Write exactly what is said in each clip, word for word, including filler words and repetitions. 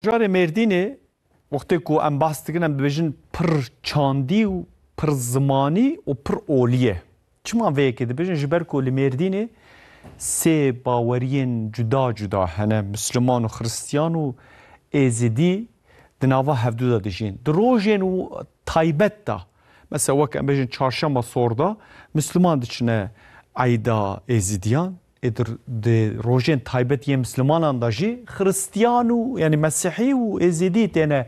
Bajarê Mêrdînê, wextê ku em behs dikin, em dibêjin pir çandî û pir zimanî û pir olî ye. Çima vê yekê dibêjin? Ji ber ku li Mêrdînê sê baweriyên cuda cuda hene, Misliman û Xiristiyan û Êzidî di nava hevdû de dijîn. Di rojên û taybet de, mesela wek em bêjin çarşema sor de, Misliman diçine eyda Êzidiyan, ê di, di rojên taybet yên Mislimanan de jî Xiristiyan û, yanî Mesîhî û Êzidî têne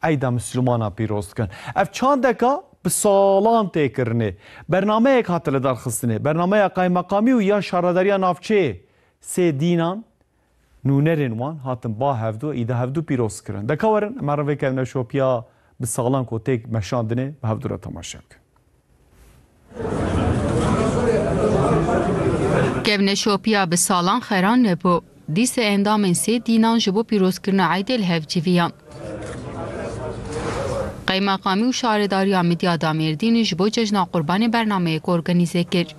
eyda Mislimana pîroz dikin. Ev çandeka bi salan tê kirinê. Bernameyek hate li dar xistinê. Bernameya qaymeqamî û ya şaredariya navçeyê. Sê dînan nûnerên wan hatin ba hevdû, îda hevdû pîroz kirin. Deka werin, em herin vê kevneşopiya bi salan ku têk meşandinê bi hevdû re temaşe bikin. Kevneşopiya bi salan xeran nebû. Dîse endamên sê dînan ji bo pîrozkirina eydê li hev civiyan. Qeymeqamî û Şaredariya Midyada Mêrdînê ji bo Cejna Qurbanê bernameyek organîze kir.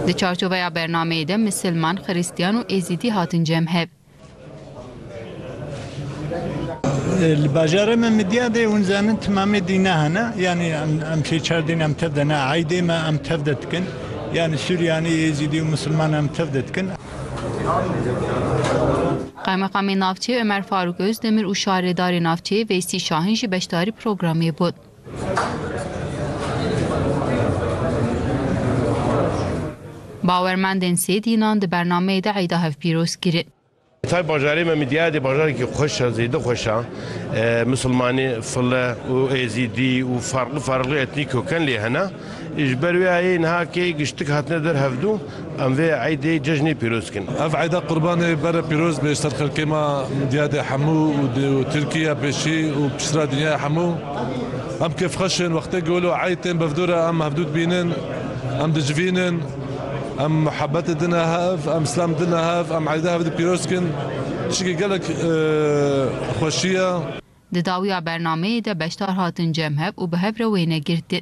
Di çarçoveya bernameyê de Misilman, Xiristiyan û Êzidî hatin cem hev. Li bajarê me Midyadê hûn zanin timamê dîna hene. Yanî em, em şê çar dîn em tev de ne, eydê me em tev de dikin. Yanî Suryanî, Êzidî û Misilman em tev de dikin. Qaymeqamê navçeyê Ömer Faruk Özdemir û şaredarê navçeyê Veysî Şahin jî beşdarî programê bûn. Bawermendên sê dînan di bernameyê de eyda hev pîroz kirin. Tay bajarê me Midyadê bajarekî xweş e, zêde xweş e. E, Misilmanê, File û Êzîdî û farklı farklı etnîk köken lê hene. Ji ber wê ayê niha kê giştik hatine der hevdû, em vê eydê cejnê pîroz kin. Ev eyda Qurbanê bere pîroz be ser xelkê me Midyadê hemû û di, û Tirkiye pêşî û piştre dinya hemû. Em kêfxweş in, wextê ku wilo eyd tên bevdû re em hevdû dibînin, em dicivînin, em muhebbetê dine hev, em îslam dine hev, em eyda hev di pîroz kin. Tiştekî gelek, e, xweşî ye. Di dawiya bernameyê de beşdar hatin cem hev û bi hev re wêne girtin.